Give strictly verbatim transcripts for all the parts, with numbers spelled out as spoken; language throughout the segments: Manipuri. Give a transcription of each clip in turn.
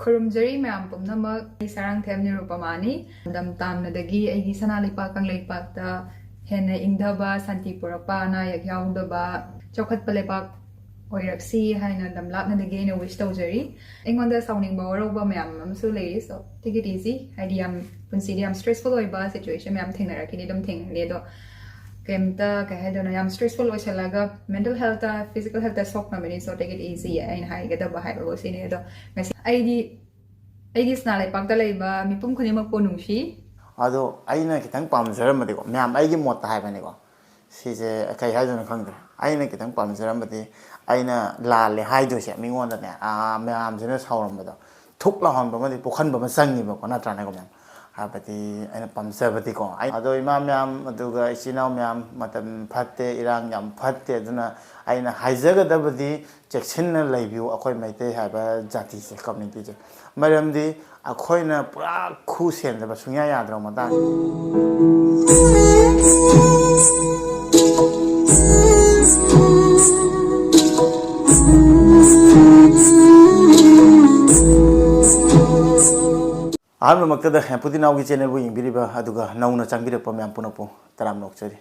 ꯈꯨꯔꯨꯝꯖꯔꯤ ꯃꯌꯥꯝ ꯄꯨꯝꯅꯃꯛ꯫ ꯑꯩ ꯁꯔꯥꯡꯊꯦꯝ ꯅꯤꯔꯨꯄꯃꯥꯅꯤ꯫ ꯂꯝꯗꯝ ꯇꯥꯝꯅꯗꯒꯤ ꯑꯩꯒꯤ ꯁꯅꯥ ꯂꯩꯄꯥꯛ ꯀꯪꯂꯩꯄꯥꯛꯇ ꯍꯦꯟꯅ ꯏꯪꯊꯕ, ꯁꯥꯟꯇꯤ ꯄꯨꯔꯛꯄ, ꯑꯅꯥ ꯑꯌꯦꯛ ꯌꯥꯎꯗꯕ, ꯆꯥꯎꯈꯠꯄ ꯂꯩꯄꯥꯛ ꯑꯣꯏꯔꯛꯁꯤ ꯍꯥꯏꯅ ꯂꯝ ꯂꯥꯞꯅꯗꯒꯤ ꯑꯩꯅ wish ꯇꯧꯖꯔꯤ꯫ ꯑꯩꯉꯣꯟꯗ ꯁꯥꯎꯅꯤꯡꯕ ꯋꯥꯔꯧꯕ ꯃꯌꯥꯝ ꯑꯃꯁꯨ ꯂꯩꯔꯤ, so take it easy꯫ ꯍꯥꯏꯗꯤ ꯌꯥꯝ ꯄꯨꯟꯁꯤꯗꯤ ꯌꯥꯝ stressful ꯑꯣꯏꯕ situation ꯃꯌꯥꯝ ꯊꯦꯡꯅꯔꯛꯈꯤꯅꯤ, ꯑꯗꯨꯝ ꯊꯦꯡꯅꯅꯤ꯫ ꯑꯗꯣ ꯀꯩꯝꯇ, ꯀꯩ ꯍꯥꯏꯗꯣꯏꯅꯣ, ꯌꯥꯝ stressful ꯑꯣꯏꯁꯜꯂꯒ mental health ꯇ, physical health ꯇ ꯁꯣꯛꯅꯕꯅꯤ꯫ So take it easy꯫ ꯑꯩꯅ ꯍꯥꯏꯒꯗꯕ ꯍꯥꯏꯕꯕꯨ ꯁꯤꯅꯤ꯫ ꯑꯗꯣ ꯉꯁꯤ ꯑꯩꯗꯤ ꯑꯩꯒꯤ ꯁꯅꯥ ꯂꯩꯄꯥꯛꯇ ꯂꯩꯕ ꯃꯤꯄꯨꯝ ꯈꯨꯗꯤꯡꯃꯛꯄꯨ ꯅꯨꯡꯁꯤ꯫ ꯑꯗꯣ ꯑꯩꯅ ꯈꯤꯇꯪ ꯄꯥꯝꯖꯔꯝꯕꯗꯤꯀꯣ, ꯃꯌꯥꯝ, ꯑꯩꯒꯤ ꯃꯣꯠꯇ ꯍꯥꯏꯕꯅꯤꯀꯣ, ꯁꯤꯁꯦ ꯀꯩ ꯍꯥꯏꯗꯣꯏꯅꯣ ꯈꯪꯗ꯭ꯔꯦ꯫ ꯑꯩꯅ ꯈꯤꯇꯪ ꯄꯥꯝꯖꯔꯝꯕꯗꯤ, ꯑꯩꯅ ꯂꯥꯜꯂꯦ ꯍꯥꯏꯗꯣꯏꯁꯦ ꯃꯤꯉꯣꯟꯗꯅꯦ, ꯑꯥ, ꯃꯌꯥꯝꯁꯤꯅ ꯁꯥꯎꯔꯝꯕꯗꯣ ꯊꯨꯛ ꯂꯥꯎꯍꯟꯕ ꯑꯃꯗꯤ ꯄꯣꯛꯍꯟꯕ ꯑꯃ ꯆꯪꯉꯤꯕꯀꯣ, ꯅꯠꯇ꯭ꯔꯥꯅꯦꯀꯣ ꯃꯌꯥꯝ? ꯍꯥꯏꯕꯗꯤ ꯑꯩꯅ ꯄꯥꯝꯖꯕꯗꯤꯀꯣ, ꯑꯩ, ꯑꯗꯣ ꯏꯃꯥ ꯃꯌꯥꯝ, ꯑꯗꯨꯒ ꯏꯆꯤꯟ ꯏꯅꯥꯎ ꯃꯌꯥꯝ, ꯃꯇꯝ ꯐꯠꯇꯦ, ꯏꯔꯥꯡ ꯌꯥꯝ ꯐꯠꯇꯦ, ꯑꯗꯨꯅ ꯑꯩꯅ ꯍꯥꯏꯖꯒꯗꯕꯗꯤ, ꯆꯦꯛꯁꯤꯟꯅ ꯂꯩꯕꯤꯌꯨ꯫ ꯑꯩꯈꯣꯏ ꯃꯩꯇꯩ ꯍꯥꯏꯕ ꯖꯥꯇꯤꯁꯦ, community ꯁꯦ, ꯃꯔꯝꯗꯤ ꯑꯩꯈꯣꯏꯅ ꯄꯨꯔꯥ ꯈꯨ ꯁꯦꯟꯗꯕ ꯁꯨꯡꯌꯥ ꯌꯥꯗ꯭ꯔꯕ ꯃꯇꯥꯡ꯫ ꯑꯍꯥꯟꯕꯃꯛꯇꯗ ꯍꯦꯝꯄꯨꯗꯤꯅꯥꯎꯒꯤ channel ꯕꯨ ꯌꯦꯡꯕꯤꯔꯤꯕ ꯑꯗꯨꯒ ꯅꯧꯅ ꯆꯪꯕꯤꯔꯛꯄ ꯃꯌꯥꯝ ꯄꯨꯝꯅꯃꯛꯄꯨ ꯇꯔꯥꯝꯅ ꯑꯣꯛꯆꯔꯤ꯫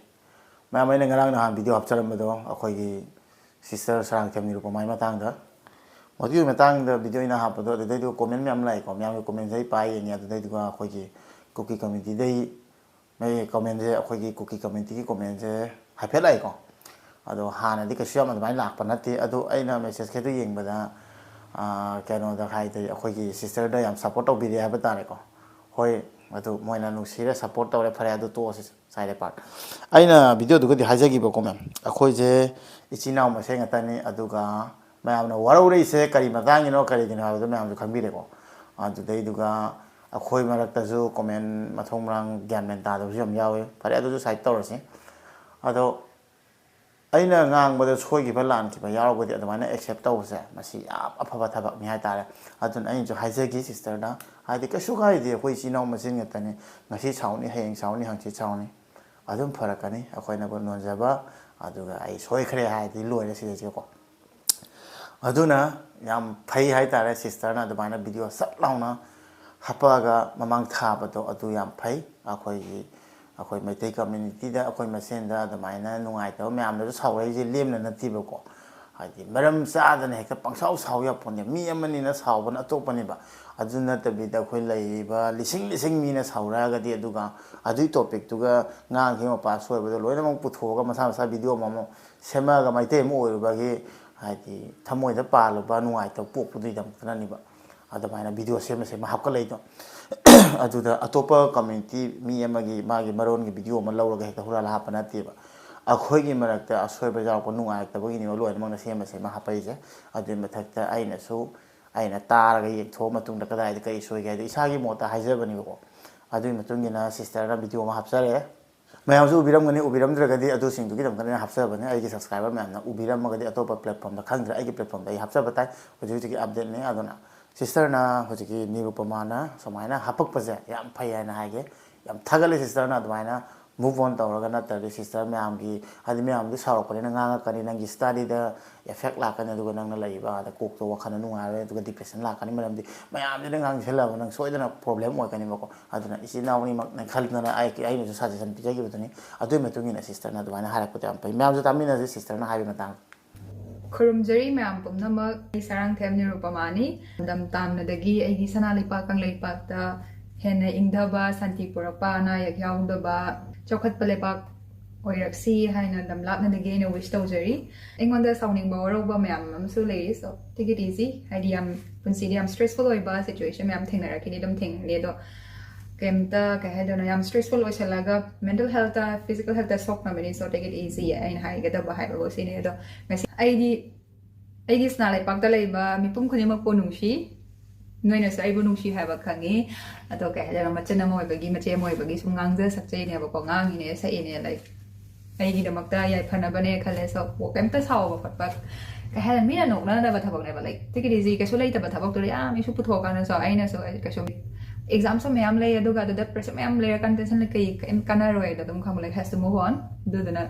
ꯃꯌꯥꯝ, ꯑꯩꯅ ꯉꯔꯥꯡ ꯅꯍꯥꯟ video ꯍꯥꯞꯆꯔꯝꯕꯗꯣ ꯑꯩꯈꯣꯏꯒꯤ sister ꯁꯔꯥꯡꯊꯦꯝ ꯅꯤꯔꯨꯄꯃꯥꯒꯤ ꯃꯇꯥꯡꯗ, ꯃꯗꯨꯒꯤ ꯃꯇꯥꯡꯗ video ꯑꯩꯅ ꯍꯥꯞꯄꯗꯣ, ꯑꯗꯨꯗꯩꯗꯨ comment ꯃꯌꯥꯝ ꯂꯥꯛꯑꯦꯀꯣ꯫ ꯃꯌꯥꯝꯒꯤ comment ꯁꯦ ꯑꯩ ꯄꯥꯏ ꯌꯦꯡꯉꯦ꯫ ꯑꯗꯨꯗꯩꯗꯨꯒ ꯑꯩꯈꯣꯏꯒꯤ ꯀꯨꯀꯤ community ꯗꯩ ꯃꯣꯏꯒꯤ comment ꯁꯦ, ꯑꯩꯈꯣꯏꯒꯤ ꯀꯨꯀꯤ community ꯒꯤ comment ꯁꯦ ꯍꯥꯏꯐꯦꯠ ꯂꯥꯛꯑꯦꯀꯣ꯫ ꯑꯗꯣ ꯍꯥꯟꯅꯗꯤ ꯀꯩꯁꯨ ꯌꯥꯝ ꯑꯗꯨꯃꯥꯏꯅ ꯂꯥꯛꯄ ꯅꯠꯇꯦ꯫ ꯑꯗꯣ ꯑꯩꯅ message ꯈꯩꯗꯣ ꯌꯦꯡꯕꯗ, ꯑꯥ, ꯀꯩꯅꯣꯗ ꯍꯥꯏꯗꯤ ꯑꯩꯈꯣꯏꯒꯤ sister ꯗ ꯌꯥꯝ support ꯇꯧꯕꯤꯔꯦ ꯍꯥꯏꯕ ꯇꯥꯔꯦꯀꯣ꯫ ꯍꯣꯏ, ꯑꯗꯨ ꯃꯣꯏꯅ ꯅꯨꯡꯁꯤꯔ support ꯇꯧꯔꯦ, ꯐꯔꯦ, ꯑꯗꯨ ꯇꯣꯛꯑꯁꯤ꯫ Side apart꯫ ꯑꯩꯅ video ꯗꯨꯒꯗꯤ ꯍꯥꯏꯖꯒꯤꯕꯀꯣ ꯃꯌꯥꯝ, ꯑꯩꯈꯣꯏꯁꯦ ꯏꯆꯤꯟ ꯏꯅꯥꯎ ꯃꯁꯦꯟ ꯉꯥꯛꯇꯅꯤ꯫ ꯑꯗꯨꯒ ꯃꯌꯥꯝꯅ ꯋꯥꯔꯧꯔꯛꯏꯁꯦ ꯀꯔꯤ ꯃꯇꯥꯡꯒꯤꯅꯣ, ꯀꯔꯤꯒꯤꯅꯣ ꯍꯥꯏꯕꯗꯣ ꯃꯌꯥꯝꯁꯨ ꯈꯪꯕꯤꯔꯦꯀꯣ꯫ ꯑꯗꯨꯗꯩꯗꯨꯒ ꯑꯩꯈꯣꯏ ꯃꯔꯛꯇꯁꯨ comment ꯃꯊꯣꯡ ꯃꯔꯥꯡ ꯒ꯭ꯌꯥꯟ ꯃꯦꯟ ꯇꯥꯗꯕꯁꯨ ꯌꯥꯝ ꯌꯥꯎꯋꯤ꯫ ꯐꯔꯦ, ꯑꯗꯨꯁꯨ side ꯇꯧꯔꯁꯤ꯫ ꯑꯗꯣ ꯑꯩꯅ ꯉꯥꯡꯕꯗ ꯁꯣꯏꯈꯤꯕ ꯂꯥꯟꯈꯤꯕ ꯌꯥꯎꯔꯒꯗꯤ ꯑꯗꯨꯃꯥꯏꯅ accept ꯇꯧꯕꯁꯦ, ꯃꯁꯤ ꯌꯥꯝ ꯑꯐꯕ ꯊꯕꯛꯅꯤ ꯍꯥꯏꯇꯥꯔꯦ꯫ ꯑꯗꯨꯅ ꯑꯩꯅꯁꯨ ꯍꯥꯏꯖꯒꯦ sister ꯗ, ꯍꯥꯏꯗꯤ ꯀꯩꯁꯨ ꯀꯥꯏꯗꯦ, ꯑꯩꯈꯣꯏ ꯏꯆꯤꯟ ꯏꯅꯥꯎ ꯃꯁꯦꯟ ꯉꯥꯛꯇꯅꯤ꯫ ꯉꯁꯤ ꯁꯥꯎꯅꯤ, ꯍꯌꯦꯡ ꯁꯥꯎꯅꯤ, ꯍꯪꯆꯤꯠ ꯁꯥꯎꯅꯤ, ꯑꯗꯨꯝ ꯐꯔꯛꯀꯅꯤ꯫ ꯑꯩꯈꯣꯏꯅꯕꯨ ꯅꯣꯟꯖꯕ, ꯑꯗꯨꯒ ꯑꯩ ꯁꯣꯏꯈ꯭ꯔꯦ ꯍꯥꯏꯔꯗꯤ ꯂꯣꯏꯔꯦ ꯁꯤꯗꯩꯁꯤꯗꯀꯣ꯫ ꯑꯗꯨꯅ ꯌꯥꯝ ꯐꯩ ꯍꯥꯏꯇꯥꯔꯦ, ꯁꯤꯁꯇꯔꯅ ꯑꯗꯨꯃꯥꯏꯅ ꯚꯤꯗꯤꯑꯣ ꯁꯠ ꯂꯥꯎꯅ ꯍꯥꯞꯄꯛꯑꯒ ꯃꯃꯥꯡ ꯊꯥꯕꯗꯣ, ꯑꯗꯨ ꯌꯥꯝ ꯐꯩ꯫ ꯑꯩꯈꯣꯏꯒꯤ, ꯑꯩꯈꯣꯏ ꯃꯩꯇꯩ ꯀꯝꯃ꯭ꯌꯨꯅꯤꯇꯤꯗ, ꯑꯩꯈꯣꯏ ꯃꯁꯦꯟꯗ ꯑꯗꯨꯃꯥꯏꯅ ꯅꯨꯡꯉꯥꯏꯇꯕ ꯃꯌꯥꯝꯗꯁꯨ ꯁꯥꯎꯔꯛꯏꯁꯦ ꯂꯦꯝꯅ ꯅꯠꯇꯦꯕꯀꯣ꯫ ꯍꯥꯏꯗꯤ ꯃꯔꯝ ꯆꯥꯗꯅ ꯍꯦꯛꯇ ꯄꯪꯁꯥꯎ ꯁꯥꯎ ꯌꯥꯄꯣꯟꯇꯦ꯫ ꯃꯤ ꯑꯃꯅꯤꯅ ꯁꯥꯎꯕꯅ ꯑꯇꯣꯞꯄꯅꯦꯕ꯫ ꯑꯗꯨ ꯅꯠꯇꯕꯤꯗ ꯑꯩꯈꯣꯏ ꯂꯩꯔꯤꯕ ꯂꯤꯁꯤꯡ ꯂꯤꯁꯤꯡ ꯃꯤꯅ ꯁꯥꯎꯔꯛꯑꯒꯗꯤ, ꯑꯗꯨꯒ ꯑꯗꯨꯒꯤ ꯇꯣꯄꯤꯛꯇꯨꯒ ꯉꯥꯡꯈꯤꯕ ꯃꯄꯥ ꯁꯣꯏꯕꯗꯣ ꯂꯣꯏꯅꯃꯛ ꯄꯨꯊꯣꯛꯑꯒ ꯃꯁꯥ ꯃꯁꯥ ꯚꯤꯗꯤꯑꯣ ꯑꯃꯃꯝ ꯁꯦꯝꯃꯛꯑꯒ, ꯃꯩꯇꯩ ꯑꯃ ꯑꯣꯏꯔꯨꯕꯒꯤ ꯍꯥꯏꯗꯤ ꯊꯃꯣꯏꯗ ꯄꯥꯜꯂꯨꯕ ꯅꯨꯡꯉꯥꯏꯇꯕ ꯄꯣꯛꯄꯗꯨꯒꯤꯗꯃꯛꯇꯅꯅꯦꯕ ꯑꯗꯨꯃꯥꯏꯅ ꯚꯤꯗꯤꯑꯣ ꯁꯦꯝꯃ ꯁꯦꯝꯃ ꯍꯥꯞꯀꯠꯂꯛꯏꯗꯣ꯫ ꯑꯗꯨꯗ ꯑꯇꯣꯞꯄ ꯀꯝꯃ꯭ꯌꯨꯅꯤꯇꯤ ꯃꯤ ꯑꯃꯒꯤ, ꯃꯥꯒꯤ ꯃꯔꯣꯟꯒꯤ ꯚꯤꯗꯤꯑꯣ ꯑꯃ ꯂꯧꯔꯒ ꯍꯦꯛꯇ ꯍꯨꯔꯥꯜꯂ ꯍꯥꯞꯄ ꯅꯠꯇꯦꯕ꯫ ꯑꯩꯈꯣꯏꯒꯤ ꯃꯔꯛꯇ ꯑꯁꯣꯏꯕ ꯌꯥꯎꯔꯛꯄ ꯅꯨꯡꯉꯥꯏꯔꯛꯇꯕꯒꯤꯅꯦꯕ ꯂꯣꯏꯅꯃꯛꯅ ꯁꯦꯝꯃ ꯁꯦꯝꯃ ꯍꯥꯞꯄꯛꯏꯁꯦ꯫ ꯑꯗꯨꯒꯤ ꯃꯊꯛꯇ ꯑꯩꯅꯁꯨ, ꯑꯩꯅ ꯇꯥꯔꯒ ꯌꯦꯡꯊꯣꯛꯑ ꯃꯇꯨꯡꯗ ꯀꯗꯥꯏꯗ ꯀꯔꯤ ꯁꯣꯏꯒꯦ ꯍꯥꯏꯗꯣ ꯏꯁꯥꯒꯤ ꯃꯣꯠꯇ ꯍꯥꯏꯖꯕꯅꯦꯕꯀꯣ꯫ ꯑꯗꯨꯒꯤ ꯃꯇꯨꯡ ꯏꯟꯅ ꯁꯤꯁꯇꯔꯅ ꯚꯤꯗꯤꯑꯣ ꯑꯃ ꯍꯥꯞꯆꯔꯛꯑꯦ꯫ ꯃꯌꯥꯝꯁꯨ ꯎꯕꯤꯔꯝꯒꯅꯤ, ꯎꯕꯤꯔꯝꯗ꯭ꯔꯒꯗꯤ ꯑꯗꯨꯁꯤꯡꯗꯨꯒꯤꯗꯃꯛꯇ ꯑꯩꯅ ꯍꯥꯞꯆꯕꯅꯦ꯫ ꯑꯩꯒꯤ ꯁꯕꯁꯀ꯭ꯔꯥꯏꯕꯔ ꯃꯌꯥꯝꯅ ꯎꯕꯤꯔꯝꯃꯒꯗꯤ ꯑꯇꯣꯞꯄ ꯄ꯭ꯂꯦꯠꯐꯣꯝꯗ ꯈꯪꯗ꯭ꯔꯦ, ꯑꯩꯒꯤ ꯄ꯭ꯂꯦꯠꯐꯣꯝꯗ ꯑꯩ ꯍꯥꯞꯆꯕ ꯇꯥꯏ꯫ ꯍꯧꯖꯤꯛ ꯍꯧꯖꯤꯛꯀꯤ ꯑꯞꯗꯦꯠꯅꯦ꯫ ꯑꯗꯨꯅ ꯁꯤꯁꯇꯔꯅ ꯍꯧꯖꯤꯛꯀꯤ ꯅꯤꯔꯨꯄꯃꯥꯅ ꯁꯨꯃꯥꯏꯅ ꯍꯥꯄꯛꯄꯁꯦ ꯌꯥꯝ ꯐꯩ ꯍꯥꯏꯅ ꯍꯥꯏꯒꯦ꯫ ꯌꯥꯝ ꯊꯥꯒꯠꯂꯦ ꯁꯤꯁꯇꯔꯅ ꯑꯗꯨꯃꯥꯏꯅ move on ꯇꯧꯔꯒ꯫ ꯅꯠꯇ꯭ꯔꯗꯤ ꯁꯤꯁꯇꯔ ꯃꯌꯥꯝꯒꯤ, ꯍꯥꯏꯗꯤ ꯃꯌꯥꯝꯗꯤ ꯁꯥꯎꯔꯛꯄꯅꯤꯅ ꯉꯥꯡꯉꯛꯀꯅꯤ, ꯅꯪꯒꯤ ꯁ꯭ꯇꯗꯤꯗ effect ꯂꯥꯛꯀꯅꯤ, ꯑꯗꯨꯒ ꯅꯪꯅ ꯂꯩꯔꯤꯕ ꯑꯥꯗ ꯀꯣꯛꯇ ꯋꯥꯈꯜꯗ ꯅꯨꯡꯉꯥꯏꯔꯣꯏ, ꯑꯗꯨꯒ depression ꯂꯥꯛꯀꯅꯤ꯫ ꯃꯔꯝꯗꯤ ꯃꯌꯥꯝꯁꯤꯅ ꯉꯥꯡꯁꯤꯜꯂꯕ ꯅꯪ ꯁꯣꯏꯗꯅ problem ꯑꯣꯏꯔꯛꯀꯅꯤꯕꯀꯣ꯫ ꯑꯗꯨꯅ ꯏꯆꯤꯟ ꯏꯅꯥꯎꯅꯤꯃꯛꯅ ꯈꯟꯗꯅ ꯑꯩ, ꯑꯩꯅꯁꯨ suggestion ꯄꯤꯖꯈꯤꯕꯗꯨꯅꯤ꯫ ꯑꯗꯨꯒꯤ ꯃꯇꯨꯡ ꯏꯟꯅ ꯁꯤꯁꯇꯔꯅ ꯑꯗꯨꯃꯥꯏꯅ ꯍꯥꯏꯔꯛꯄꯗꯣ ꯌꯥꯝ ꯐꯩ꯫ ꯃꯌꯥꯝꯁꯨ ꯇꯥꯃꯤꯟꯅꯁꯤ ꯁꯤꯁꯇꯔꯅ ꯍꯥꯏꯕꯒꯤ ꯃꯇꯥꯡꯗ꯫ ꯈꯨꯔꯨꯝꯖꯔꯤ ꯃꯌꯥꯝ ꯄꯨꯝꯅꯃꯛ꯫ ꯑꯩ ꯁꯔꯥꯡꯊꯦꯝ ꯅꯤꯔꯨꯄꯃꯥꯅꯤ꯫ ꯂꯝꯗꯝ ꯇꯥꯝꯅꯗꯒꯤ ꯑꯩꯒꯤ ꯁꯅꯥ ꯂꯩꯄꯥꯛ ꯀꯪꯂꯩꯄꯥꯛꯇ ꯍꯦꯟꯅ ꯏꯪꯊꯕ, ꯁꯥꯟꯇꯤ ꯄꯨꯔꯛꯄ, ꯑꯅꯥ ꯑꯌꯦꯛ ꯌꯥꯎꯗꯕ, ꯆꯥꯎꯈꯠꯄ ꯂꯩꯄꯥꯛ ꯑꯣꯏꯔꯛꯁꯤ ꯍꯥꯏꯅ ꯂꯝ ꯂꯥꯞꯅꯗꯒꯤ ꯑꯩꯅ wish ꯇꯧꯖꯔꯤ꯫ ꯑꯩꯉꯣꯟꯗ ꯁꯥꯎꯅꯤꯡꯕ ꯋꯥꯔꯧꯕ ꯃꯌꯥꯝ ꯑꯃꯁꯨ ꯂꯩꯔꯤ, so take it easy꯫ ꯍꯥꯏꯗꯤ ꯌꯥꯝ ꯄꯨꯟꯁꯤꯗꯤ ꯌꯥꯝ stressful ꯑꯣꯏꯕ situation ꯃꯌꯥꯝ ꯊꯦꯡꯅꯔꯛꯈꯤꯅꯤ, ꯑꯗꯨꯝ ꯊꯦꯡꯅꯔꯤ꯫ ꯑꯗꯣ ꯀꯩꯝꯇ, ꯀꯩ ꯍꯥꯏꯗꯣꯏꯅꯣ, ꯌꯥꯝ stressful ꯑꯣꯏꯁꯜꯂꯒ mental healthꯇ, physical healthꯇ ꯁꯣꯛꯅꯕꯅꯤ꯫ So take it easy ꯑꯩꯅ ꯍꯥꯏꯒꯗꯕ ꯍꯥꯏꯕꯕꯨ ꯁꯤꯅꯤ꯫ ꯑꯗꯣ ꯉꯁꯤ ꯑꯩꯗꯤ, ꯑꯩꯒꯤ ꯁꯅꯥ ꯂꯩꯄꯥꯛꯇ ꯂꯩꯕ ꯃꯤꯄꯨꯝ ꯈꯨꯗꯤꯡꯃꯛꯄꯨ ꯅꯨꯡꯁꯤ, ꯅꯣꯏꯅꯁꯨ ꯑꯩꯕꯨ ꯅꯨꯡꯁꯤ ꯍꯥꯏꯕ ꯈꯪꯉꯤ꯫ ꯑꯗꯣ ꯀꯩ ꯍꯥꯏꯗꯣꯏꯅꯣ, ꯃꯆꯤꯟ ꯑꯃ ꯑꯣꯏꯕꯒꯤ, ꯃꯆꯦ ꯑꯃ ꯑꯣꯏꯕꯒꯤ ꯁꯨꯝ ꯉꯥꯡꯖ ꯁꯛꯆꯩꯅꯦꯕꯀꯣ, ꯉꯥꯡꯉꯤꯅꯦ, ꯁꯛꯏꯅꯦ, like ꯑꯩꯒꯤꯗꯃꯛꯇ ꯌꯥꯏꯐꯅꯕꯅꯦ ꯈꯜꯂꯦ꯫ So ꯀꯩꯝꯇ ꯁꯥꯎꯕ ꯈꯣꯠꯄ, ꯀꯩ ꯍꯥꯏꯗꯣꯏꯅꯣ, ꯃꯤꯅ ꯅꯣꯛꯅꯗꯕ ꯊꯕꯛꯅꯦꯕ, like take it easy꯫ ꯀꯩꯁꯨ ꯂꯩꯇꯕ ꯊꯕꯛꯇꯨꯗ ꯌꯥꯝ issue ꯄꯨꯊꯣꯛꯑꯀꯥꯟꯗꯁꯨ ꯑꯩꯅꯁꯨ ꯀꯩꯁꯨ, examꯁꯨ ꯃꯌꯥꯝ ꯂꯩ, ꯑꯗꯨꯒ ꯑꯗꯨꯗ pressure ꯃꯌꯥꯝ ꯂꯩꯔꯀꯥꯟꯗ tension ꯀꯩ, ꯀꯩꯝ ꯀꯥꯟꯅꯔꯣꯏꯗ ꯑꯗꯨꯝ ꯈꯪꯕ, like has to move on꯫ ꯑꯗꯨꯗꯨꯅ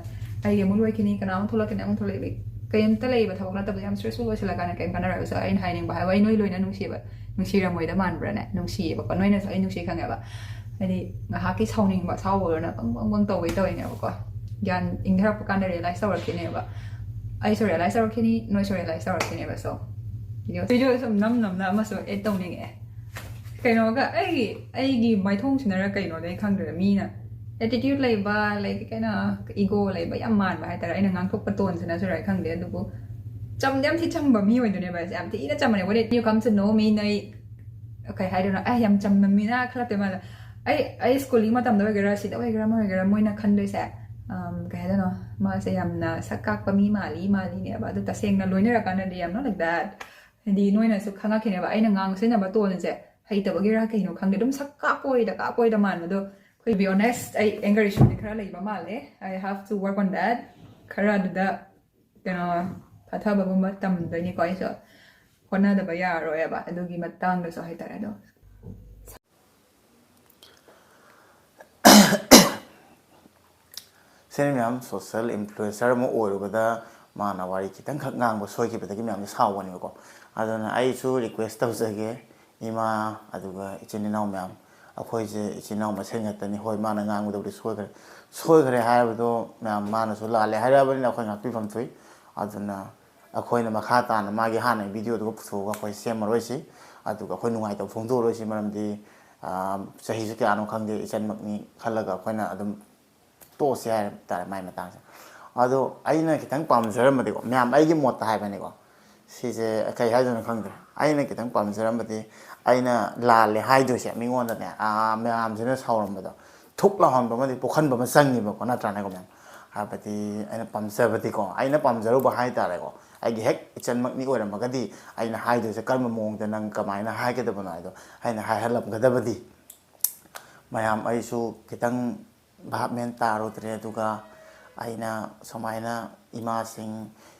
ꯑꯩꯒꯤ ꯑꯃꯨꯛ ꯂꯣꯏꯈꯤꯅꯤ, ꯀꯅꯥ ꯑꯃꯨꯛ ꯊꯣꯛꯂꯛꯀꯅꯤ, ꯑꯃꯨꯛ ꯊꯣꯛꯂꯛꯏ, ꯀꯩꯝꯇ ꯂꯩꯕ ꯊꯕꯛ ꯅꯠꯇꯕꯗ ꯌꯥꯝ stressful ꯑꯣꯏꯁꯤꯜꯂꯀꯥꯟꯗ ꯀꯩꯝ ꯀꯥꯟꯅꯔꯣꯏ꯫ So ꯑꯩꯅ ꯍꯥꯏꯅꯤꯡꯕ ꯍꯥꯏꯕ, ꯑꯩ ꯅꯣꯏ ꯂꯣꯏꯅ ꯅꯨꯡꯁꯤꯕ, ꯅꯨꯡꯁꯤꯔꯝꯃꯣꯏꯗ ꯃꯥꯟꯕ꯭ꯔꯥꯅꯦ? ꯅꯨꯡꯁꯤꯌꯦꯕꯀꯣ, ꯅꯣꯏꯅꯁꯨ ꯑꯩ ꯅꯨꯡꯁꯤ ꯈꯪꯉꯦꯕ꯫ ꯍꯥꯏꯗꯤ ꯉꯥꯏꯍꯥꯛꯀꯤ ꯁꯥꯎꯅꯤꯡꯕ, ꯑꯁꯥꯎꯕꯗꯨꯅ ꯕꯪ ꯕꯪ ꯕꯪ ꯇꯧꯕꯩ ꯇꯧꯔꯤꯅꯦꯕꯀꯣ꯫ ꯒ꯭ꯌꯥꯟ ꯏꯪꯊꯔꯛꯄ ꯀꯥꯟꯗ realize ꯇꯧꯔꯛꯈꯤꯅꯦꯕ꯫ ꯑꯩꯁꯨ realize ꯇꯧꯔꯛꯈꯤꯅꯤ, ꯅꯣꯏꯁꯨ realize ꯇꯧꯔꯛꯈꯤꯅꯦꯕ꯫ So video, video ꯁꯨꯝ ꯅꯝ ꯅꯝꯅ ꯑꯃꯁꯨ add ꯇꯧꯅꯤꯡꯉꯛꯑꯦ꯫ ꯀꯩꯅꯣꯒ ꯑꯩꯒꯤ, ꯑꯩꯒꯤ ꯃꯥꯏꯊꯣꯡꯁꯤꯅꯔ ꯀꯩꯅꯣꯗꯤ ꯑꯩ ꯈꯪꯗ꯭ꯔꯦ, ꯃꯤꯅ attitude ꯂꯩꯕ, like, ꯀꯩꯅꯣ, ego ꯂꯩꯕ ꯌꯥꯝ ꯃꯥꯟꯕ ꯍꯥꯏꯇꯥꯔꯦ꯫ ꯑꯩꯅ ꯉꯥꯡꯊꯣꯛꯄ ꯇꯣꯟꯁꯤꯅꯁꯨꯔ ꯈꯪꯗꯦ, ꯑꯗꯨꯕꯨ ꯆꯝꯗꯤ ꯌꯥꯝ ꯊꯤ ꯆꯝꯕ ꯃꯤ ꯑꯣꯏꯗꯣꯏꯅꯦꯕ ꯑꯩꯁꯦ, ꯌꯥꯝ ꯊꯤꯅ ꯆꯝꯕꯅꯦ꯫ When it, you come to know me, ꯅꯣꯏ, ꯀꯩ ꯍꯥꯏꯗꯣꯏꯅꯣ, ꯑꯩ ꯌꯥꯝ ꯆꯝꯕ ꯃꯤꯅ ꯈꯜꯂꯛꯇꯣꯏ ꯃꯥꯜꯂꯦ꯫ ꯑꯩ, ꯑꯩ schooling ꯃꯇꯝꯗ ꯑꯣꯏꯒꯦꯔꯥ, ꯁꯤꯗ ꯑꯣꯏꯒꯦꯔꯥ, ꯑꯃ ꯑꯣꯏꯒꯦꯔꯥ, ꯃꯣꯏꯅ ꯈꯟꯗꯣꯏꯁꯦ, ꯎꯝ, ꯀꯩ ꯍꯥꯏꯗꯣꯏꯅꯣ, ꯃꯥꯁꯦ ꯌꯥꯝꯅ ꯁꯛ ꯀꯥꯛꯄ ꯃꯤ ꯃꯥꯜꯂꯤ, ꯃꯥꯜꯂꯤꯅꯦꯕ꯫ ꯑꯗꯨ ꯇꯁꯦꯡꯅ ꯂꯣꯏꯅꯔꯀꯥꯟꯗꯗꯤ I'm not like that꯫ ꯍꯥꯏꯗꯤ ꯅꯣꯏꯅꯁꯨ ꯈꯪꯉꯛꯈꯤꯅꯦꯕ, ꯑꯩꯅ ꯉꯥꯡ ꯁꯤꯖꯤꯟꯅꯕ ꯇꯣꯟꯁꯦ ꯍꯩꯇꯕꯒꯤꯔꯥ ꯀꯩꯅꯣ ꯈꯪꯗꯦ, ꯑꯗꯨꯝ ꯁꯛ ꯀꯥꯛꯄ ꯑꯣꯏꯗ ꯀꯥꯛꯄ ꯑꯣꯏꯗ ꯃꯥꯟꯕꯗꯣ꯫ To be honest, ꯑꯩ anger issue ꯗꯤ ꯈꯔ ꯂꯩꯕ ꯃꯥꯜꯂꯦ꯫ I have to work on that꯫ ꯈꯔ ꯑꯗꯨꯗ ꯀꯩꯅꯣ, ꯐꯊꯕꯒꯨꯝꯕ ꯇꯝꯗꯣꯏꯅꯤꯀꯣ ꯑꯩꯁꯨ꯫ ꯍꯣꯠꯅꯗꯕ ꯌꯥꯔꯔꯣꯏꯕ ꯑꯗꯨꯒꯤ ꯃꯇꯥꯡꯗꯁꯨ ꯍꯥꯏꯇꯥꯔꯦ꯫ ꯑꯗꯣ ꯁꯤꯅꯤ ꯃꯌꯥꯝ, social influencer ꯑꯃ ꯑꯣꯏꯔꯨꯕꯗ ꯃꯥꯅ ꯋꯥꯔꯤ ꯈꯤꯇꯪꯈꯛ ꯉꯥꯡꯕ ꯁꯣꯏꯈꯤꯕꯗꯒꯤ ꯃꯌꯥꯝꯁꯦ ꯁꯥꯎꯕꯅꯦꯕꯀꯣ꯫ ꯑꯗꯨꯅ ꯑꯩꯁꯨ request ꯇꯧꯖꯒꯦ, ꯏꯃꯥ ꯑꯗꯨꯒ ꯏꯆꯤꯟ ꯏꯅꯥꯎ ꯃꯌꯥꯝ, ꯑꯩꯈꯣꯏꯁꯦ ꯏꯆꯤꯟ ꯏꯅꯥꯎ ꯃꯁꯦꯟ ꯉꯥꯛꯇꯅꯤ꯫ ꯍꯣꯏ, ꯃꯥꯅ ꯉꯥꯡꯕꯗꯕꯨꯗꯤ ꯁꯣꯏꯈ꯭ꯔꯦ, ꯁꯣꯏꯈ꯭ꯔꯦ ꯍꯥꯏꯔꯕꯗꯣ ꯃꯌꯥꯝ, ꯃꯥꯅꯁꯨ ꯂꯥꯜꯂꯦ ꯍꯥꯏꯔꯕꯅꯤꯅ ꯑꯩꯈꯣꯏ ꯉꯥꯛꯄꯤꯐꯝ ꯊꯣꯛꯏ꯫ ꯑꯗꯨꯅ ꯑꯩꯈꯣꯏꯅ ꯃꯈꯥ ꯇꯥꯅ ꯃꯥꯒꯤ ꯍꯥꯟꯅꯒꯤ video ꯗꯨꯒ ꯄꯨꯊꯣꯛꯑꯒ ꯑꯩꯈꯣꯏ ꯁꯦꯝꯃꯔꯣꯏꯁꯤ, ꯑꯗꯨꯒ ꯑꯩꯈꯣꯏ ꯅꯨꯡꯉꯥꯏꯇꯕ ꯐꯣꯡꯗꯣꯛꯑꯔꯣꯏꯁꯤ꯫ ꯃꯔꯝꯗꯤ, ꯑ, ꯆꯍꯤꯁꯨ ꯀꯌꯥꯅꯣ ꯈꯪꯗꯦ, ꯏꯆꯟꯃꯛꯅꯤ ꯈꯜꯂꯒ ꯑꯩꯈꯣꯏꯅ ꯑꯗꯨꯝ ꯇꯣꯛꯑꯁꯤ ꯍꯥꯏ ꯇꯥꯔꯦ ꯃꯥꯏ ꯃꯇꯥꯡꯁꯦ꯫ ꯑꯗꯣ ꯑꯩꯅ ꯈꯤꯇꯪ ꯄꯥꯝꯖꯔꯝꯕꯗꯤꯀꯣ, ꯃꯌꯥꯝ, ꯑꯩꯒꯤ ꯃꯣꯠꯇ ꯍꯥꯏꯕꯅꯤꯀꯣ, ꯁꯤꯁꯦ ꯀꯩ ꯍꯥꯏꯗꯣꯏꯅꯣ ꯈꯪꯗ꯭ꯔꯦ꯫ ꯑꯩꯅ ꯈꯤꯇꯪ ꯄꯥꯝꯖꯔꯝꯕꯗꯤ, ꯑꯩꯅ ꯂꯥꯜꯂꯦ ꯍꯥꯏꯗꯣꯏꯁꯦ ꯃꯤꯉꯣꯟꯗꯅꯦ, ꯑꯥ, ꯃꯌꯥꯝꯁꯤꯅ ꯁꯥꯎꯔꯝꯕꯗꯣ ꯊꯨꯛ ꯂꯥꯎꯍꯟꯕ ꯑꯃꯗꯤ ꯄꯣꯛꯍꯟꯕ ꯑꯃ ꯆꯪꯉꯦꯕꯀꯣ, ꯅꯠꯇ꯭ꯔꯥꯅꯦꯀꯣ ꯃꯌꯥꯝ? ꯍꯥꯏꯕꯗꯤ ꯑꯩꯅ ꯄꯥꯝꯖꯕꯗꯤꯀꯣ, ꯑꯩꯅ ꯄꯥꯝꯖꯔꯨꯕ ꯍꯥꯏ ꯇꯥꯔꯦꯀꯣ, ꯑꯩꯒꯤ ꯍꯦꯛ ꯏꯆꯟꯃꯛꯅꯤ ꯑꯣꯏꯔꯝꯃꯒꯗꯤ ꯑꯩꯅ ꯍꯥꯏꯗꯣꯏꯁꯦ ꯀꯔꯝꯕ ꯃꯑꯣꯡꯗ ꯅꯪ ꯀꯃꯥꯏꯅ ꯍꯥꯏꯒꯗꯕꯅꯣ ꯍꯥꯏꯗꯣ ꯑꯩꯅ ꯍꯥꯏꯍꯜꯂꯝꯒꯗꯕꯗꯤ꯫ ꯃꯌꯥꯝ, ꯑꯩꯁꯨ ꯈꯤꯇꯪ ꯚꯥꯞ ꯃꯦꯟ ꯇꯥꯔꯨꯗ꯭ꯔꯦ꯫ ꯑꯗꯨꯒ ꯑꯩꯅ ꯁꯨꯃꯥꯏꯅ ꯏꯃꯥꯁꯤꯡ,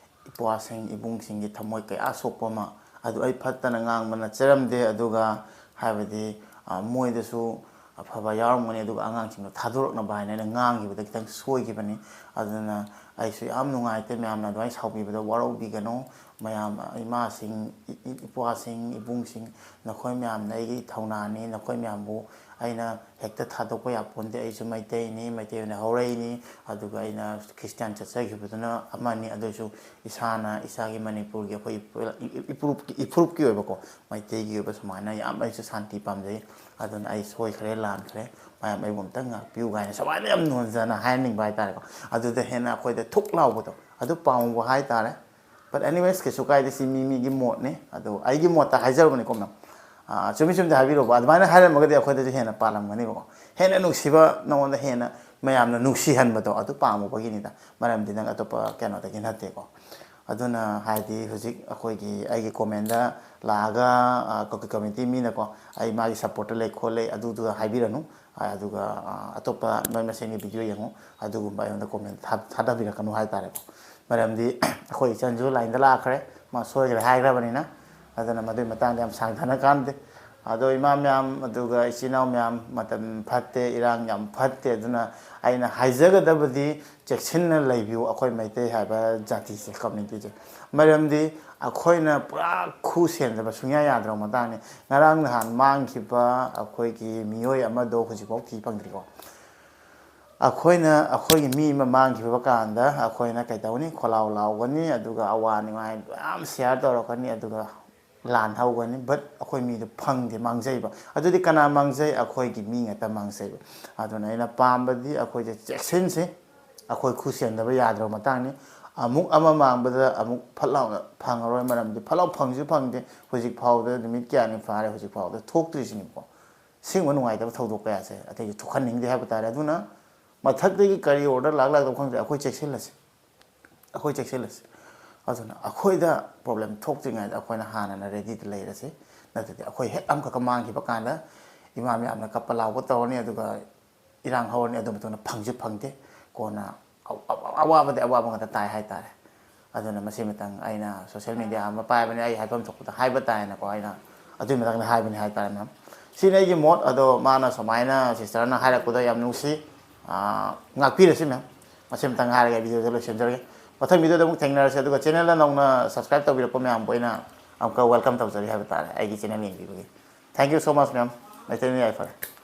ꯏꯄ꯭ꯋꯥꯁꯤꯡ, ꯏꯕꯨꯡꯁꯤꯡꯒꯤ ꯊꯃꯣꯏ ꯀꯌꯥ ꯁꯣꯛꯄ ꯑꯃ, ꯑꯗꯨ ꯑꯩ ꯐꯠꯇꯅ ꯉꯥꯡꯕ ꯅꯠꯆꯔꯝꯗꯦ꯫ ꯑꯗꯨꯒ ꯍꯥꯏꯕꯗꯤ, ꯑ, ꯃꯣꯏꯗꯁꯨ ꯑꯐꯕ ꯌꯥꯎꯔꯝꯒꯅꯤ, ꯑꯗꯨꯒ ꯑꯉꯥꯡꯁꯤꯡꯗꯣ ꯊꯥꯗꯣꯔꯛꯅꯕ ꯍꯥꯏꯅ ꯑꯩꯅ ꯉꯥꯡꯈꯤꯕꯗ ꯈꯤꯇꯪ ꯁꯣꯏꯈꯤꯕꯅꯤ꯫ ꯑꯗꯨꯅ ꯑꯩꯁꯨ ꯌꯥꯝ ꯅꯨꯡꯉꯥꯏꯇꯦ, ꯃꯌꯥꯝꯅ ꯑꯗꯨꯃꯥꯏꯅ ꯁꯥꯎꯕꯤꯕꯗꯣ꯫ ꯋꯥꯔꯧꯕꯤꯒꯅꯨ꯫ ꯃꯌꯥꯝ, ꯏꯃꯥꯁꯤꯡ, ꯏ-, ꯏ-, ꯏꯄ꯭ꯋꯥꯁꯤꯡ, ꯏꯕꯨꯡꯁꯤꯡ, ꯅꯈꯣꯏ ꯃꯌꯥꯝꯅ ꯑꯩꯒꯤ ꯊꯧꯅꯥꯅꯤ꯫ ꯅꯈꯣꯏ ꯃꯌꯥꯝꯕꯨ ꯑꯩꯅ ꯍꯦꯛꯇ ꯊꯥꯗꯣꯛꯄ ꯌꯥꯄꯣꯟꯇꯦ꯫ ꯑꯩꯁꯨ ꯃꯩꯇꯩꯅꯤ, ꯃꯩꯇꯩ ꯑꯣꯏꯅ ꯍꯧꯔꯛꯏꯅꯤ꯫ ꯑꯗꯨꯒ ꯑꯩꯅ ꯈ꯭ꯔꯤꯁꯇꯤꯌꯥꯟ ꯆꯠꯆꯈꯤꯕꯗꯨꯅ ꯑꯃꯅꯤ꯫ ꯑꯗꯨꯁꯨ ꯏꯁꯥꯅ, ꯏꯁꯥꯒꯤ ꯃꯅꯤꯄꯨꯔꯒꯤ ꯑꯩꯈꯣꯏ ꯏꯄꯨ-, ꯏ-, ꯏ-, ꯏꯄꯨꯔꯨꯞꯀꯤ, ꯏꯐꯨꯔꯨꯞꯀꯤ ꯑꯣꯏꯕꯀꯣ, ꯃꯩꯇꯩꯒꯤ ꯑꯣꯏꯕ ꯁꯨꯃꯥꯏꯅ ꯌꯥꯝ ꯑꯩꯁꯨ ꯁꯥꯟꯇꯤ ꯄꯥꯝꯖꯩ꯫ ꯑꯗꯨꯅ ꯑꯩ ꯁꯣꯏꯈ꯭ꯔꯦ, ꯂꯥꯟꯈ꯭ꯔꯦ, ꯃꯌꯥꯝ ꯑꯩꯕꯨ ꯑꯝꯇ ꯉꯥꯛꯄꯤꯌꯨ ꯀꯥꯏꯅ ꯁꯨꯃꯥꯏꯅ ꯌꯥꯝ ꯅꯣꯟꯖꯅ ꯍꯥꯏꯍꯟꯅꯤꯡꯕ ꯍꯥꯏꯇꯥꯔꯦꯀꯣ꯫ ꯑꯗꯨꯗ ꯍꯦꯟꯅ ꯑꯩꯈꯣꯏꯗ ꯊꯨꯛ ꯂꯥꯎꯕꯗꯣ ꯑꯗꯨ ꯄꯥꯝꯃꯨꯕ ꯍꯥꯏꯇꯥꯔꯦ꯫ But anyways, ꯀꯩꯁꯨ ꯀꯥꯏꯗꯦ, ꯁꯤ ꯃꯤ ꯃꯤꯒꯤ ꯃꯣꯠꯅꯤ꯫ ꯑꯗꯣ ꯑꯩꯒꯤ ꯃꯣꯠꯇ ꯍꯥꯏꯖꯔꯕꯅꯤꯀꯣ, ꯃꯦꯝ꯫ ꯑꯥ, ꯆꯨꯝꯃꯤ ꯆꯨꯝꯗꯦ ꯍꯥꯏꯕꯤꯔꯣꯕ꯫ ꯑꯗꯨꯃꯥꯏꯅ ꯍꯥꯏꯔꯝꯃꯒꯗꯤ ꯑꯩꯈꯣꯏꯗꯁꯨ ꯍꯦꯟꯅ ꯄꯥꯜꯂꯝꯒꯅꯤꯕꯀꯣ꯫ ꯍꯦꯟꯅ ꯅꯨꯡꯁꯤꯕ, ꯅꯉꯣꯟꯗ ꯍꯦꯟꯅ ꯃꯌꯥꯝꯅ ꯅꯨꯡꯁꯤꯍꯟꯕꯗꯣ ꯑꯗꯨ ꯄꯥꯝꯃꯨꯕꯒꯤꯅꯤꯗ꯫ ꯃꯔꯝꯗꯤ ꯅꯪ ꯑꯇꯣꯞꯄ ꯀꯩꯅꯣꯗꯒꯤ ꯅꯠꯇꯦꯀꯣ꯫ ꯑꯗꯨꯅ ꯍꯥꯏꯗꯤ ꯍꯧꯖꯤꯛ ꯑꯩꯈꯣꯏꯒꯤ, ꯑꯩꯒꯤ ꯀꯣꯃꯦꯟꯗ ꯂꯥꯛꯑꯒ, ꯑꯥ, ꯀꯨꯀꯤ ꯀꯝꯃ꯭ꯌꯨꯅꯤꯇꯤ ꯃꯤꯅꯀꯣ, "ꯑꯩ ꯃꯥꯒꯤ ꯁꯞꯄꯣꯔꯠꯇ ꯂꯩ ꯈꯣꯠꯂꯦ", ꯑꯗꯨꯗꯨ ꯍꯥꯏꯕꯤꯔꯅꯨ꯫ ꯑꯗꯨꯒ, ꯑ, ꯑꯇꯣꯞꯄ ꯅꯣꯏ ꯃꯁꯦꯟꯒꯤ ꯚꯤꯗꯤꯑꯣ ꯌꯦꯡꯉꯨ, ꯑꯗꯨꯒꯨꯝꯕ ꯑꯩꯉꯣꯟꯗ ꯀꯣꯃꯦꯟ ꯊꯥ-, ꯊꯥꯗꯕꯤꯔꯛꯀꯅꯨ ꯍꯥꯏꯇꯥꯔꯦꯀꯣ꯫ ꯃꯔꯝꯗꯤ ꯑꯩꯈꯣꯏ ꯏꯆꯟꯁꯨ ꯂꯥꯏꯟꯗ ꯂꯥꯛꯈ꯭ꯔꯦ, ꯃꯥ ꯁꯣꯏꯈ꯭ꯔꯦ ꯍꯥꯏꯈ꯭ꯔꯕꯅꯤꯅ, ꯑꯗꯨꯅ ꯃꯗꯨꯒꯤ ꯃꯇꯥꯡꯗ ꯌꯥꯝ ꯁꯥꯡꯊꯅ ꯀꯥꯟꯅꯗꯦ꯫ ꯑꯗꯣ ꯏꯃꯥ ꯃꯌꯥꯝ, ꯑꯗꯨꯒ ꯏꯆꯤꯟ ꯏꯅꯥꯎ ꯃꯌꯥꯝ, ꯃꯇꯝ ꯐꯠꯇꯦ, ꯏꯔꯥꯡ ꯌꯥꯝ ꯐꯠꯇꯦ, ꯑꯗꯨꯅ ꯑꯩꯅ ꯍꯥꯏꯖꯒꯗꯕꯗꯤ ꯆꯦꯛꯁꯤꯟꯅ ꯂꯩꯕꯤꯌꯨ, ꯑꯩꯈꯣꯏ ꯃꯩꯇꯩ ꯍꯥꯏꯕ ꯖꯥꯇꯤꯁꯦ, ꯀꯝꯃ꯭ꯌꯨꯅꯤꯇꯤꯁꯦ꯫ ꯃꯔꯝꯗꯤ ꯑꯩꯈꯣꯏꯅ ꯄꯨꯔꯥ ꯈꯨ ꯁꯦꯟꯗꯕ ꯁꯨꯡꯌꯥ ꯌꯥꯗ꯭ꯔꯕ ꯃꯇꯥꯡꯅꯤ꯫ ꯉꯔꯥꯡ ꯅꯍꯥꯟ ꯃꯥꯡꯈꯤꯕ ꯑꯩꯈꯣꯏꯒꯤ ꯃꯤꯑꯣꯏ ꯑꯃꯗꯣ ꯍꯧꯖꯤꯛꯐꯥꯎ ꯊꯤ ꯐꯪꯗ꯭ꯔꯤꯀꯣ꯫ ꯑꯩꯈꯣꯏꯅ ꯑꯩꯈꯣꯏꯒꯤ ꯃꯤ ꯑꯃ ꯃꯥꯡꯈꯤꯕ ꯀꯥꯟꯗ ꯑꯩꯈꯣꯏꯅ ꯀꯩꯗꯧꯅꯤ? ꯈꯣꯜꯂꯥꯎ ꯂꯥꯎꯒꯅꯤ, ꯑꯗꯨꯒ ꯑꯋꯥ ꯅꯨꯡꯉꯥꯏ ꯃꯌꯥꯝ ꯁꯤꯌꯥꯔ ꯇꯧꯔꯛꯀꯅꯤ, ꯑꯗꯨꯒ ꯂꯥꯟ ꯍꯧꯒꯅꯤ꯫ But ꯑꯩꯈꯣꯏ ꯃꯤꯗꯣ ꯐꯪꯗꯦ, ꯃꯥꯡꯖꯩꯕ꯫ ꯑꯗꯨꯗꯤ ꯀꯅꯥ ꯃꯥꯡꯖꯩ? ꯑꯩꯈꯣꯏꯒꯤ ꯃꯤ ꯉꯥꯛꯇ ꯃꯥꯡꯖꯩꯕ꯫ ꯑꯗꯨꯅ ꯑꯩꯅ ꯄꯥꯝꯕꯗꯤ ꯑꯩꯈꯣꯏꯁꯦ ꯆꯦꯛꯁꯤꯟꯁꯤ꯫ ꯑꯩꯈꯣꯏ ꯈꯨ ꯁꯦꯟꯗꯕ ꯌꯥꯗ꯭ꯔꯕ ꯃꯇꯥꯡꯅꯤ꯫ ꯑꯃꯨꯛ ꯑꯃ ꯃꯥꯡꯕꯗ ꯑꯃꯨꯛ ꯐꯠ ꯂꯥꯎꯅ ꯐꯪꯉꯔꯣꯏ, ꯃꯔꯝꯗꯤ ꯐꯠ ꯂꯥꯎ ꯐꯪꯁꯨ ꯐꯪꯗꯦ꯫ ꯍꯧꯖꯤꯛ ꯐꯥꯎꯗ ꯅꯨꯃꯤꯠ ꯀꯌꯥꯅꯤ ꯐꯥꯔꯦ, ꯍꯧꯖꯤꯛ ꯐꯥꯎꯗ ꯊꯣꯛꯇ꯭ꯔꯤꯁꯤꯅꯤꯀꯣ꯫ ꯁꯤꯒꯨꯝꯕ ꯅꯨꯡꯉꯥꯏꯇꯕ ꯊꯧꯗꯣꯛ ꯀꯌꯥꯁꯦ ꯑꯇꯩꯁꯨ ꯊꯣꯛꯍꯟꯅꯤꯡꯗꯦ ꯍꯥꯏꯕ ꯇꯥꯔꯦ꯫ ꯑꯗꯨꯅ ꯃꯊꯛꯇꯒꯤ ꯀꯔꯤ ꯑꯣꯔꯗꯔ ꯂꯥꯛ ꯂꯥꯛꯇꯕ ꯈꯪꯗꯦ, ꯑꯩꯈꯣꯏ ꯆꯦꯛꯁꯤꯜꯂꯁꯤ, ꯑꯩꯈꯣꯏ ꯆꯦꯛꯁꯤꯜꯂꯁꯤ꯫ ꯑꯗꯨꯅ ꯑꯩꯈꯣꯏꯗ ꯄ꯭ꯔꯣꯕ꯭ꯂꯦꯝ ꯊꯣꯛꯇ꯭ꯔꯤꯉꯩꯗ ꯑꯩꯈꯣꯏꯅ ꯍꯥꯟꯅꯅ ꯔꯦꯗꯤꯗ ꯂꯩꯔꯁꯤ꯫ ꯅꯠꯇ꯭ꯔꯗꯤ ꯑꯩꯈꯣꯏ ꯍꯦꯛ ꯑꯃꯈꯛꯀ ꯃꯥꯡꯈꯤꯕ ꯀꯥꯟꯗ ꯏꯃꯥ ꯃꯌꯥꯝꯅ ꯀꯞꯄ ꯂꯥꯎꯕ ꯇꯧꯔꯅꯤ, ꯑꯗꯨꯒ ꯏꯔꯥꯡ ꯍꯧꯔꯅꯤ, ꯑꯗꯨ ꯃꯇꯨꯡꯗ ꯐꯪꯁꯨ ꯐꯪꯗꯦ꯫ ꯀꯣꯟꯅ ꯑ-, ꯑ-, ꯑꯋꯥꯕꯗꯤ ꯑꯋꯥꯕ ꯉꯥꯛꯇ ꯇꯥꯏ ꯍꯥꯏꯇꯥꯔꯦ꯫ ꯑꯗꯨꯅ ꯃꯁꯤ ꯃꯇꯪ ꯑꯩꯅ ꯁꯣꯁꯦꯜ ꯃꯦꯗꯤꯌꯥ ꯑꯃ ꯄꯥꯏꯕꯅꯤ, ꯑꯩ ꯍꯥꯏꯐꯝ ꯊꯣꯛꯄꯗ ꯍꯥꯏꯕ ꯇꯥꯏꯅꯀꯣ, ꯑꯩꯅ ꯑꯗꯨꯒꯤ ꯃꯇꯥꯡꯗ ꯍꯥꯏꯕꯅꯤ ꯍꯥꯏꯇꯥꯔꯦ, ꯃꯦꯝ꯫ ꯁꯤꯅꯤ ꯑꯩꯒꯤ ꯃꯣꯠ꯫ ꯑꯗꯣ ꯃꯥꯅ ꯁꯨꯃꯥꯏꯅ, ꯁꯤꯁꯇꯔꯅ ꯍꯥꯏꯔꯛꯄꯗ ꯌꯥꯝ ꯅꯨꯡꯁꯤ꯫ ꯑꯥ, ꯉꯥꯛꯄꯤꯔꯁꯤ, ꯃꯦꯝ꯫ ꯃꯁꯤꯃꯇꯪ ꯍꯥꯏꯔꯒ videoꯁꯦ ꯂꯣꯏꯁꯤꯟꯖꯔꯒꯦ꯫ ꯃꯊꯪ videoꯗ ꯑꯃꯨꯛ ꯊꯦꯡꯅꯔꯁꯦ꯫ ꯑꯗꯨꯒ channelꯗ ꯅꯧꯅ subscribe ꯇꯧꯕꯤꯔꯛꯄ ꯃꯌꯥꯝꯕꯨ ꯑꯩꯅ ꯑꯃꯨꯛꯀ welcome ꯇꯧꯖꯔꯤ ꯍꯥꯏꯕ ꯇꯥꯔꯦ, ꯑꯩꯒꯤ channel ꯌꯦꯡꯕꯤꯕꯒꯤ꯫ Thank you so much, ma'am. Meitei ꯃꯌꯦꯛ ꯌꯥꯏꯐꯔꯦ꯫